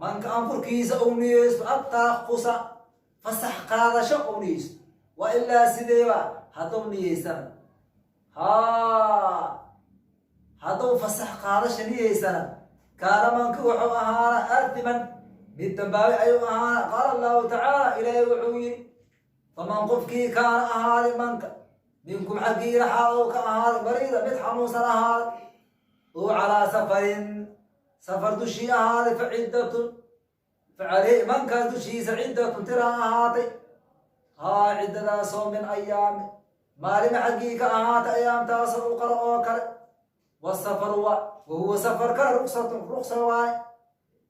[SPEAKER 1] manka anfurkiisa uu niyeysto, attarakusa, fasax qaadasho uu niyeysto. Wa ilaa, sideeba hadduu niyeysana, haa, hadduu fasax qaadasha niyeysana, kaana, manki wuxuu ahaana, aathiman, mid dambaabay ayuu ahaana. Qaala Allahu tacaala, Ilaahay wuxuu yidhi: "Faman, qofkii, kaana, ahaaday, manka, minkum, xaggiina xaal uu ka ahaaday, mariida, mid xanuunsan ahaaday, oo calaa safarin, safar dushii ahaaday, fa ciddatun, fa caleyhi, mankaas dushiisa, ciddatun, tiraa ahaatay, haa, ciddadaasoo, min ayaami, maalima xaggii ka ahaatay, ayaamtaasoo, uqara, oo kale. Wasafaru wa wahuwa, safarkana, ruksatun, ruksa waay,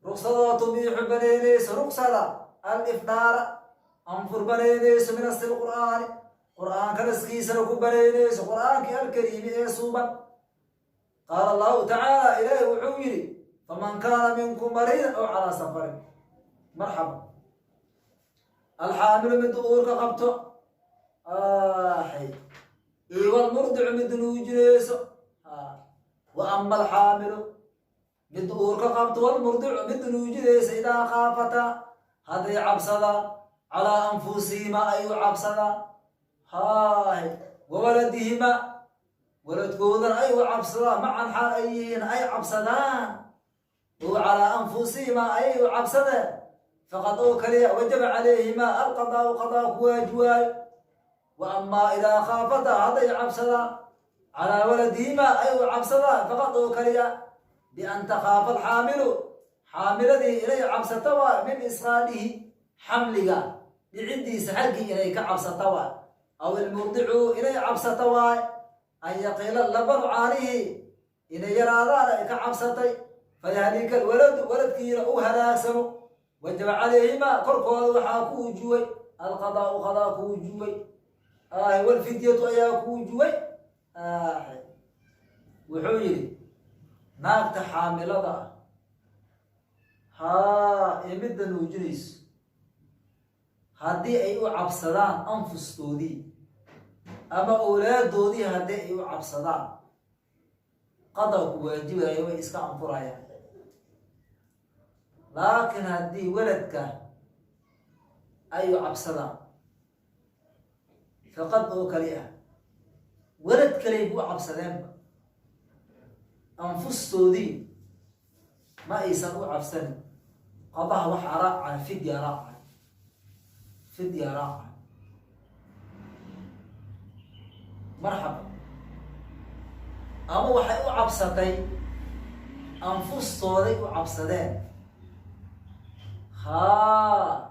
[SPEAKER 1] ruksadoo, tubiixu, banaynayso, ruksada, alifdaara, anfur banaynayso, min asil qur'aani, Qur'aanka naskiisana ku banaynayso, Qur'aankii, alkariimi, ee suuban. Qaala Allahu tacaala, Ilaahi wuxuu yidhi: "Faman kaana minkum mariidan aw calaa safarin." Marxaba. Alxaamilu, midda uurka qabto, iyo walmurdicu, midda nuujinayso. Wa ama alxaamilu, midda uurka qabto, walmurdicu, midda nuujinaysa, idaa khaafataa, hadday cabsadaan, calaa anfusihima ay u cabsadaan, haay, wawaladihima, waladkoodan ay u cabsadaan, macan xaal ay yihiin ay cabsadaan, oo calaa anfusihima ayay u cabsadeen, faqad, oo kaliya, wajaba calayhimaa alqadaau, qadaa ku waajiwaayo. Wa amaa idaa khaafata, hadday cabsadaan, calaa waladihimaa ay u cabsadaan, faqad, oo kaliya, bian takhaafa alxaamilu, xaamiladii inay cabsato waa, min isqaadihi, xamliga dhiciddiisa xaggii inay ka cabsato waay, aw ilmurdicu, inay cabsato waay, an yaqiila labanu, caanihii inay yaraadaan ay ka cabsatay, fayahlika alwaladu, waladkiina uu halaagsamo, wajaba calayhimaa, korkooda waxaa ku wujuway, alqadaau, qadaa ku wujuway, walfidyatu ayaa ku wujuway. Wuxuu yidhi: naagta xaamilada ah, haa, ee midda nuujinayso, haddii ay u cabsadaan anfustoodii ama awlaadoodii, haddii ay u cabsadaan, qadaa ku waajibayo, way iska anfurayaan. Laakiin haddii waladka Ayuu cabsadaan faqad oo kali ah, walad kaley bu u cabsadeenba, anfustoodii ma aysan u cabsanin. Qadaha waxaa raacaya fidya, raacay fidya raacay. Marxaba. Ama waxay u cabsatay anfustooday u cabsadeen, haa,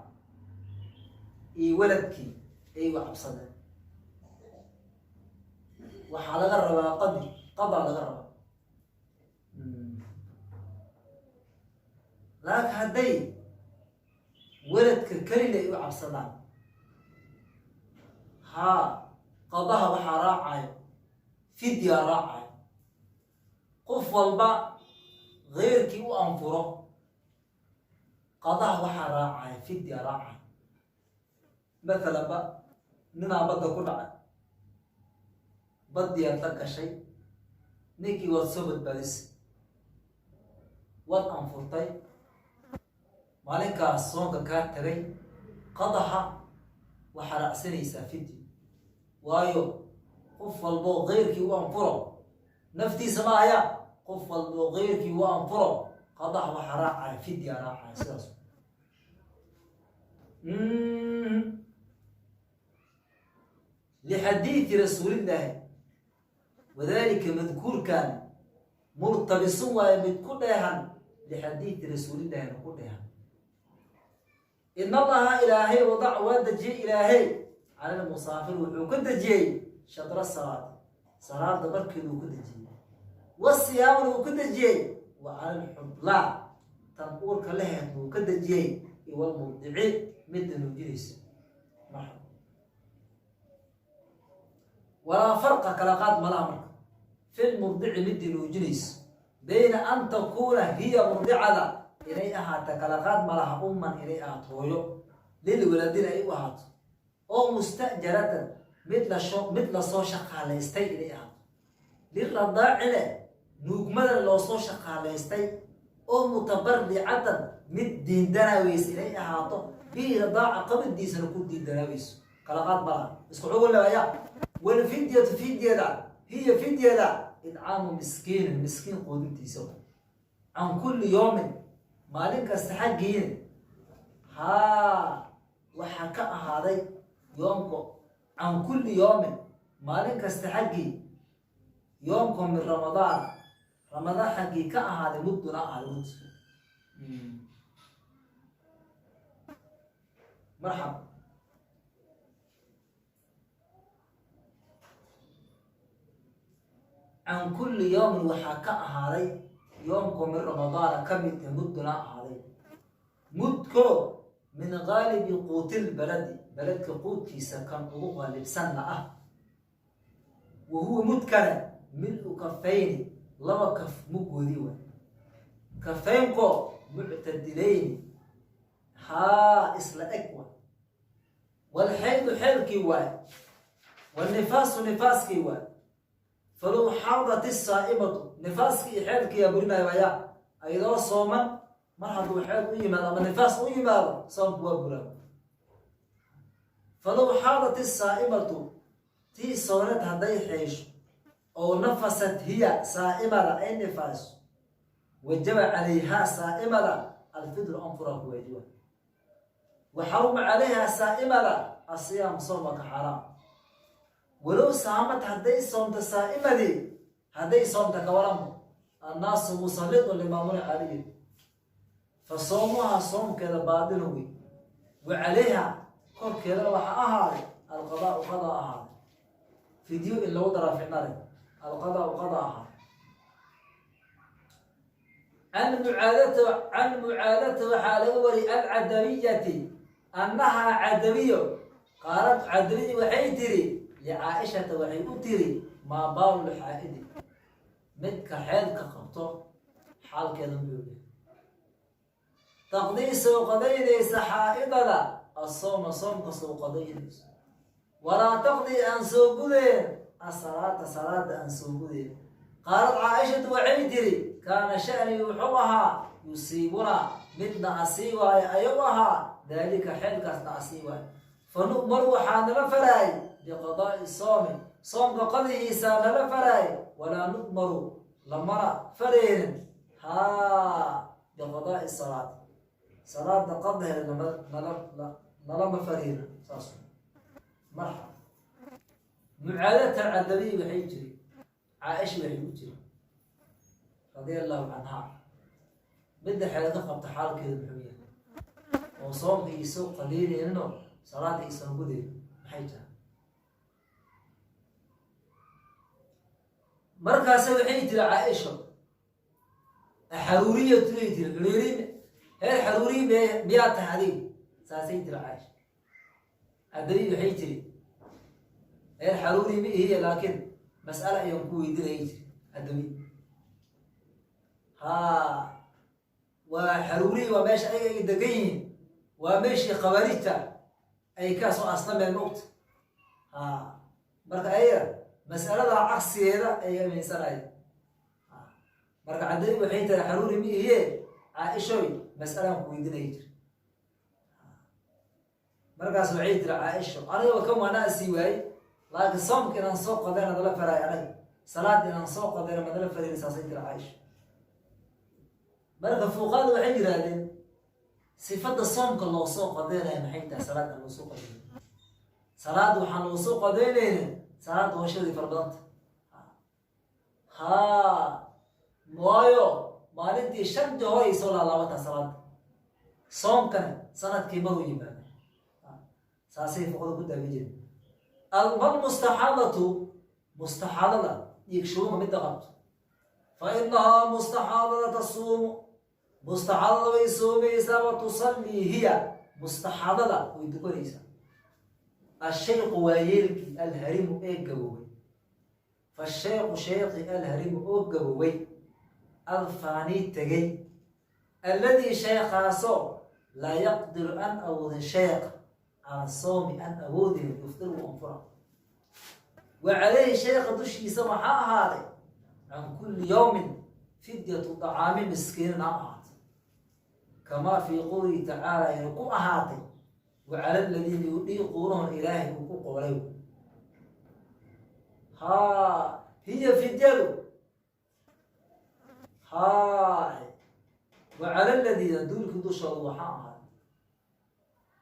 [SPEAKER 1] iyo waladkii ay u cabsadeen. Waxaa laga rabaa qadi, qadaa laga rabaa. Laakin hadday waladka kelina ay u cabsadaan, haa, qadaha waxaa raacayo fidya raacayo. Qof walba keyrkii u anfuro, qadaha waxaa raacaya fidya raacaya. Mathalan ba ninaa badda ku dhacay, baddiyaad la gashay ninkii, waad soo badbaadisay, waad anfurtay, maalinkaas soonka kaa tagay, qadaha waxaa raacsanaysaa fidya. Waayo, qof walboo keyrkii u anfuro, naftiisa ma haya, qof walboo keyrkii u anfuro, qadaha waxaa raacaya fidya raacaya sidaas. Lixadiidi rasuulillaahi wadalika madkuurkan murtabisun waaye, mid ku dheehan lixadiidi rasuulillahina ku dheehan. In Allaha Ilaahay wadac waa dejiyey, Ilaahay cala lmusaafir wuxuu ka dejiyey shadra salaati, salaada barkeeduu ka dejiyey, wasiyaamna uu ka dejiyey, wa cala alxublaa, tan uurka laheed buu ka dejiyey, iwalmurdici, midda nuujinaysa. Marxaba. Walaa farqa, kala qaad malaha marka, fi lmurdici, midii nuujinayso, bayna an takuuna hiya murdicada inay ahaato, kala qaad malaha, umman inay ahaato hooyo, lilwaladina ay u ahaato, oo musta'jaratan, mid lasho mid lasoo shaqaalaystay inay ahaato, liradaacine, nuugmadan loosoo shaqaalaystay, oo mutabaricatan, mid diindanaaweysa inay ahaato, bihi radaaca, qabadiisana ku diindanaaweyso, kala qaad malaha, isku xugun leaya. Walfidyatu, fidyada, hiya fidyada, idcaamu miskiinin, miskiin quudintiisa, can kulli yoomin, maalin kasta xaggiina. Haa, waxaa ka ahaaday yoomko, can kulli yoomin, maalin kasta xaggii, yoomko min Ramadaan, Ramadaan xaggii ka ahaaday, mudduna ahaaday mud. Marxab. Can kulli yoomin waxaa ka ahaaday yoomko min Ramadaana ka mid ah mudduna ahaaday, mudko min qaalibi quutil baladi, beledka quudkiisa kan ugu qaalibsanna ah. Wa huwa mudkane mil-u kafayni, laba kaf muggoodii waay, kafeynko muctadilayni, haa, isla eg waay. Walxaydu, xeylkii waay, walnifaasu, nifaaskii waay. Falow xaadat isaa'imatu, nifaaskii iyo xeelkiiyaa burinaya waya, ayadoo sooman mar hadduu xeel u yimaado ama nifaas u yimaado, soomku waa buraa. Falow xaadat isaa'imatu, tii soonad hadday xeesho, oo nafasat hiya saa'imada ay nifaaso, wajaba calayhaa saa'imada alfidru, anfuraa ku waajiba. Wa xaruma calayhaa saa'imada asiyaam, sooma ka xaaraam. Walow saamad, hadday soomto saa'imadii, hadday soomta kawaranbo, annaasu musallitun limaa munica calayhi, fa soomuhaa, soomkeeda baadilun wey. Wa calayha, korkeedana waxaa ahaaday alqadaau, qadaa ahaaday, fidyo in lagu daraa ficnale, alqadaau qadaa ahaaday. Can mucaadata, can Mucaadata waxaa laga wariyay alcadawiyati, annahaa cadawiyo qaalad, cadawiyadii waxay tiri licaaishata, waxay u tiri: maa baalu lxaa'idi, midka xeelka qabto xaalkeeda muxuu yahay? Taqdii, soo qadaynaysa xaa'idada asooma, soomka soo qadaynayso, walaa taqdii, aan soo gudeen, asalaata, salaada aan soo gudeen. Qaalad Caaishatu waxay tiri: kaana sha'nii, wuxuu ahaa, yusiibunaa, midna asiibaayo ayuu ahaa. Daalika xeelkaas dhacsi waay. Fa nu'maru waxaa nala faraay biqadaa'i soomi, soomka qadihiisaa nala faraay. Walaa nu'maru lamana faraynin haa biqadaa'i salaati, salaada qadaheeda nalama farayna. Saas marxaba. Mucaadata Cadabiy waxay jiri, Caaisha waxay u jiri radia allahu canha, midda xeelka qabta xaalkeeda muxuu yahay oo soomka iisoo qadaynayninoo salaada iisan gudaynin maxay tahay? Markaase waxay tiri Caaisha xaruuriyatu bay tiri, xuriiri heer xaruuriy miyaa tahay adiga? Saasay tiri Caaisha. Cadabiy waxay tiri heer xaruuri ma ihiye, laakiin mas'ala ayaan ku weydiinayay tiri Cadabiy. Haa, waa xaruuriy, waa meesha ayaga ay degan yihiin, waa meeshii khawaarijta ay ka soo aslameen mogta. Haa, marka ayaga mas'alada cagsigeeda ay aaminsanayeen. Marka Cadabi waxay tiri xaruuri ma ihiye Caaishoy, mas'alaan ku weydiinayay jiri. Markaas waxay tiri Caaisho, anigaba kan waanaa sii waayey, laakiin soomka inaan soo qadayna nala faraay, anaga salaad inaan soo qadayna madala farayn, saasay tiri Caaisha. Marka fuuqaada waxay yidhaahdeen sifadda soomka loo soo qadaynaya maxay tahay? Salaad aan loo soo qadaynayn, salaad waxaan loo soo qadaynaynin, salaadda hoshaday fara badanta. Haa, waayo maalintii 5 jeer ay soo laalaabataa salaada, soomkana sanadkii maruu yimaada. Saasay fuqada ku daawi jireen. Almustaxaadatu, mustaxaadada dhiig shubanka midda qabto, fa inahaa mustaxaadada tasuumu, mustaxaadada way soomaysaa, wa tusallii hiya mustaxaadada way tukanaysaa. Ashayqu waa yeelkii, alharimu ee gaboobay. Fashayqu shayqi, alharimu oo gaboobay, alfaanii tegay, alladii sheekhaasoo laa yaqdiru an awoodin, sheekh cala soomi an awoodin, yuftiru anfura. Wa calayhi sheekha dushiisa waxaa ahaaday can kulli yawmin fidyatu dacaami miskiinin ha ahaatay, kamaa fii qowlihi tacaala aynu ku ahaatay, wa cala aladiina yudiiquunahum ilaahay uu ku qoolay. Haa, hiya fidyadu haa, wa cala aladiina duulkii dushooda waxaa ahaaday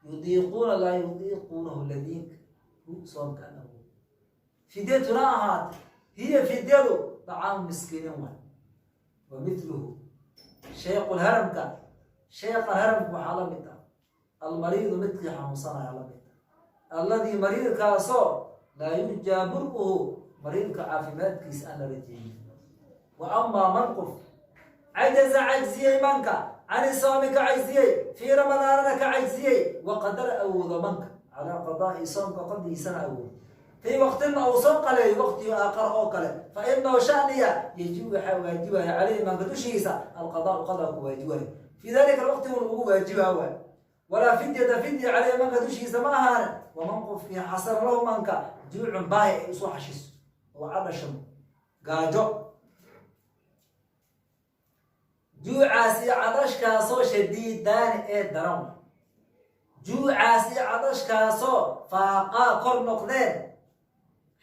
[SPEAKER 1] yudiiquuna laa yudiiquunahu ladiinka hu soomka an awood fidyatuna ahaatay, hiya fidyadu dacaamu miskiinin waay. Wa mithluhu shayqulharamka, sheekha haramka waxaa la mid ah almariidu midkii xanuunsanaya la mid ah, alladii mariidkaasoo laa yurjaa bur'uhu, mariidka caafimaadkiisa aan la rajeynin. Wa amaa man qof cajaza cajziyey manka cani soomi ka cajziyey, fii ramadaanana ka cajziyey, wa qadara awoodo manka calaa qadaa'i soomka qadiisana awoodo fii waqtina uu soo qaleeyo waqtiyo aaqar oo kale, fa inahu shaniya yajibu waxaa waajibaya caleyhi manka dushiisa alqadaau qadaa ku waajibayo fii dalika alwaqti un ugu waajibaa waay. Walaa fidyata fidya caleyhi manka dushiisa ma ahaane. Waman qofkii xasana lahu manka juucun baahi ay usoo xashiso oo cadhashan gaajo, juucaas iyo cadashkaasoo shadiidaani ee daran, juucaas iyo cadashkaasoo faaqaa kor noqdeen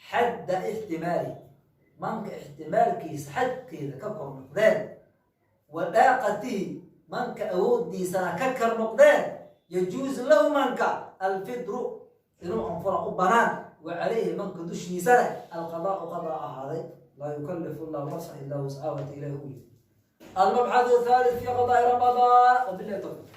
[SPEAKER 1] xadda ixtimaali manka ixtimaalkiisa xadkeeda ka kor noqdeen, wa daaqatihi manka awoodiisana ka kar noqdeen, yajuusu lahu manka alfidru inuu anfura u banaan, wa calayhi manka dushiisana alqadaau qadaa ahaaday. Laa yukalifu llahu nafsan ilaa wuscaha, wata ilahi u yiri. Almabxath athalith fi qadaai Ramadaan, wabillahi tawfiiq.